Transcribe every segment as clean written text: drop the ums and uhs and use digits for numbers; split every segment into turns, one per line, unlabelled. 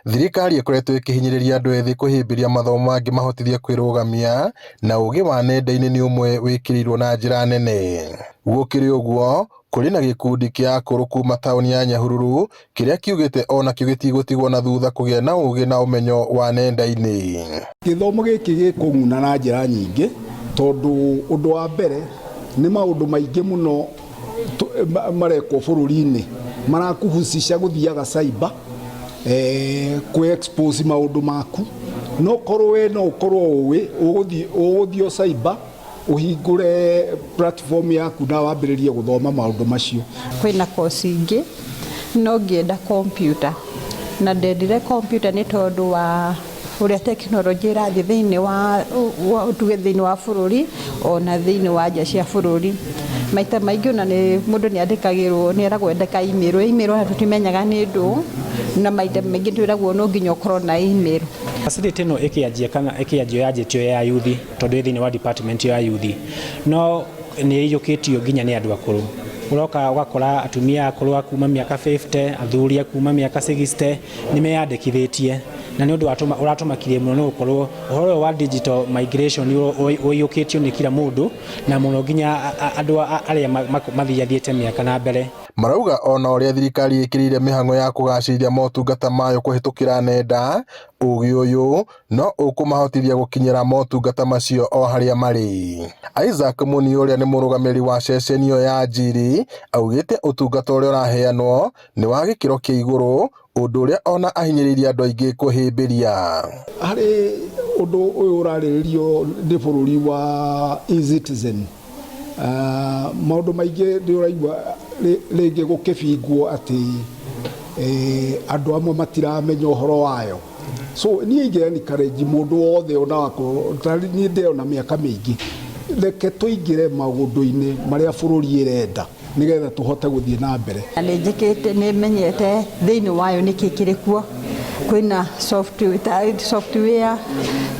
Thirikari ĩkoretwo ĩkĩhinyĩrĩria andũ ethĩ kũhĩmbĩria mathomo mangĩmahotithia kwĩrũgamia na ũgĩ wa nenda-inĩ nĩ ũmwe wĩkĩrĩirwo na njĩra nene. Gũkĩrĩ ũguo, kũrĩ na gĩkundi kĩa akũrũ kuma taũni ya Nyahururu kĩrĩa kiugĩte onakĩo gĩtigũtigwo na thutha kũgĩa na ũgĩ na ũmenyo wa nenda-inĩ.
Gĩthomo gĩkĩ gĩkũng'una na njĩra nyingĩ tondũ ũndũ wa mbere nĩ maũndũ maingĩ mũno marekwo bũrũri-inĩ marakuhucica gũthiaga cyber, kwĩ expose maũndũ maku, no korwo we no ũkorwo ũĩ ũgũthiĩ o cyber ũhingũre platform yaku na wambĩrĩrie gũthoma maũndũ macio.
Kwĩna koci ingĩ no ngĩenda kompiuta, na ndendire kompiuta nĩ tondũ wa ũrĩa tekinoronjĩ ĩrathiĩ thĩinĩ wa tuge thĩinĩ wa bũrũri ona thĩinĩ wa nja cia bũrũri. Maita maingĩ ona nĩ mũndũ nĩ andĩkagĩrwo, nĩ eragwo andĩka email, email ona tũtimenyaga nĩ ndũ, na maita maingĩ twĩragwo no nginya ũkorwo na email.
Facility ĩno ĩkĩanjia kana ĩkĩanjio yanjĩtio ya yuthi tondũ ĩ thĩinĩ wa department ya yuthi, no nĩ ĩiyũkĩtio nginya nĩ andũ akũrũ. Ũroka ũgakora atumia akũrũ a kuma mĩaka 50, athuri a kuma mĩaka 60 nĩ meyandĩkithĩtie, na nĩ ũndũ ũratũmakirie mũno nĩ gũkorwo ũhoro ũyũ wa digital migration ũiyũkĩtio nĩ kila mũndũ, na mũno nginya andũ arĩa mathiathiĩte mĩaka na mbere.
Marauga ona ũrĩa thirikari ĩkĩrĩire mĩhang'o ya kũgacĩrithia motungata mayo kũhĩtũkĩra nenda, ũgĩ ũyũ no ũkũmahotithia gũkinyĩra motungata macio o harĩa marĩ. Isaac Muni ũrĩa nĩ mũrũgamĩrĩri wa ceceni ĩyo ya Njiri augĩte ũtungata ũrĩa ũraheanwo nĩ wa gĩkĩro kĩa igũrũ, ũndũ ũrĩa ona ahinyĩrĩirie andũ aingĩ kũhĩmbĩria.
Harĩ ũndũ ũyũ ũrarĩrĩrio nĩ bũrũri wa eCitizen, maũndũ maingĩ nĩ ũraigua rĩngĩ gũkĩbingwo atĩ andũ amwe matiramenya ũhoro wayo. So niĩ ingĩ encourage mũndũ wothe ona wakorwo niĩ ndĩona mĩaka mĩingĩ, reke tũingĩre maũndũ-inĩ marĩa bũrũri ĩrenda nĩgetha tũhote gũthiĩ na mbere.
Na nĩ njĩkĩte, nĩ menyete thĩinĩ wayo nĩkĩ kĩrĩ kuo, kwĩna software,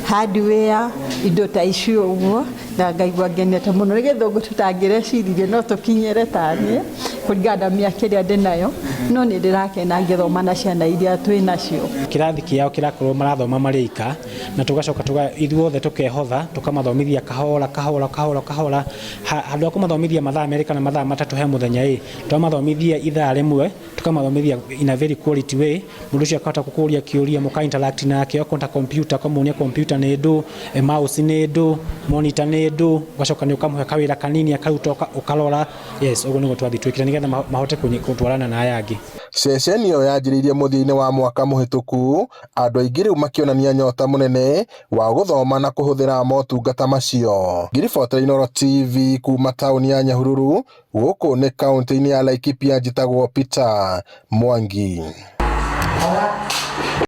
hardware, indo ta icio ũguo, na ngaigua ngenete mũno. Nĩ gĩthũngũ tũtangĩreciririe no tũkinyĩre taniĩ kũringana na mĩaka ĩrĩa ndĩnayo, no nĩ ndĩrakena ngĩthoma na ciana iria twĩ nacio.
Kĩrathi kĩao kĩrakorwo marathoma marĩ ika, na tũgacoka ithuothe tũkehotha tũkamathomithia kahora kahora kahora kahora, handũ ha kũmathomithia mathaa merĩ kana mathaa matatũ he mũthenya ĩ, twamathomithia ithaa rĩmwe, tũkamathomithia in a very quality way. Mũndũ ũcio akahota gũkũria kĩũria, mũka interact nake, okorwo ta computer ũkamuonia computer nĩ ndũ, mouse nĩ ndũ, monitor nĩ ndũ, ũgacoka nĩ ũkamũhe kawĩra kanini akaruta ũkarora. Yes, ũguo nĩguo twathiĩ twĩkĩte nĩgetha mahote gũtwarana na aya angĩ.
Ceceni ĩyo yanjĩrĩirie mũthia-inĩ wa mwaka mũhĩtũku, andũ aingĩ rĩu makĩonania nyota mũnene wa gũthoma na kũhũthĩra motungata macio. Ngĩribotera Inooro TV kuma taũni ya Nyahururu, gũkũ nĩ kaũntĩ-inĩ ya Laikipia, njĩtagwo Peter Mwangi.